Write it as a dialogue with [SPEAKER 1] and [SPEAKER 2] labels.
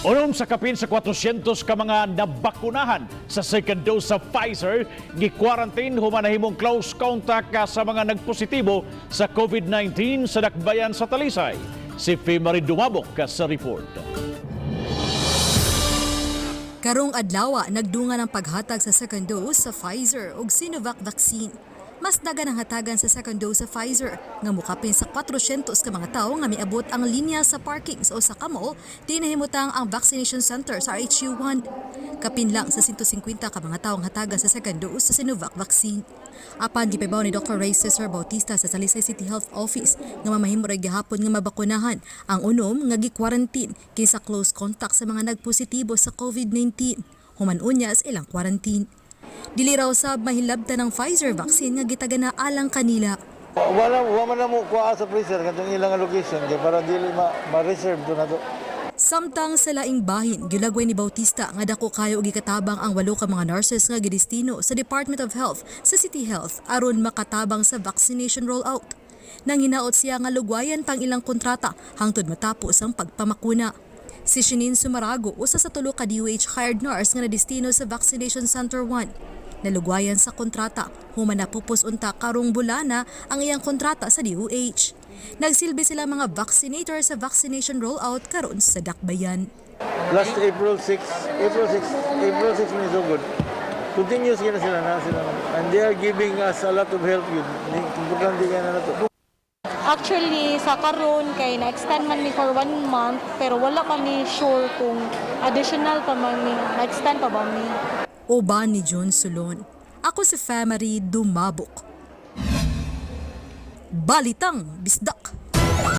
[SPEAKER 1] Unom sa kapin sa 400 ka mga nabakunahan sa second dose sa Pfizer gi-quarantine human nahimong close contact ka sa mga nagpositibo sa COVID-19 sa Dakbayan sa Talisay. Si Fimary Dumabok ka sa report.
[SPEAKER 2] Karong adlaw, nagdungan ang paghatag sa second dose sa Pfizer ug Sinovac vaccine. Mas dagan ang hatagan sa second dose sa Pfizer nga mukapin sa 400 ka mga tawo nga miabot ang linya sa parking sa usa ka mall di nahimutang ang vaccination center sa RHU 1. Kapin lang sa 150 ka mga tawo ang hatagan sa second dose sa Sinovac vaccine. Apan gipahibaw ni Dr. Ray Cesar Bautista sa Talisay City Health Office nga mamahimo ra gihapon nga mabakunahan ang unom nga gi-quarantine kinsa close contact sa mga nagpositibo sa COVID-19. Human unya sa ilang quarantine. Dili raw sab mahilabtan ang Pfizer vaccine nga gitagana alang kanila.
[SPEAKER 3] Wala wa man na mo kuha sa freezer katong ilang allocation kay para dili ma, ma-reserve to na to.
[SPEAKER 2] Samtang sa laing bahin, gilagway ni Bautista nga dako kayo og gikatabang ang walo ka mga nurses nga gidestino sa Department of Health sa City Health aron makatabang sa vaccination rollout. Nang hinaot siya nga lugwayan pang ilang kontrata hangtod matapos ang pagpamakuna. Si Shinin Sumarago, usa sa tulo ka DOH hired nurse nga nadestino sa Vaccination Center 1. Nalugwayan sa kontrata, human napupos unta karong bulana ang iyang kontrata sa DOH. Nagsilbi sila mga vaccinator sa vaccination rollout karon sa Dakbayan.
[SPEAKER 3] Last April 6, April 6, April 6 ni so good. Continuous kina sila and they are giving us a lot of help yun. Importante kaya na to.
[SPEAKER 4] Actually, sa karon kay na-extend man mi for one month, pero wala pa mi sure kung additional pa man mi, na-extend pa ba mi.
[SPEAKER 2] Uban ni John Solon. Ako si Famary Dumabok. Balitang Bisdak.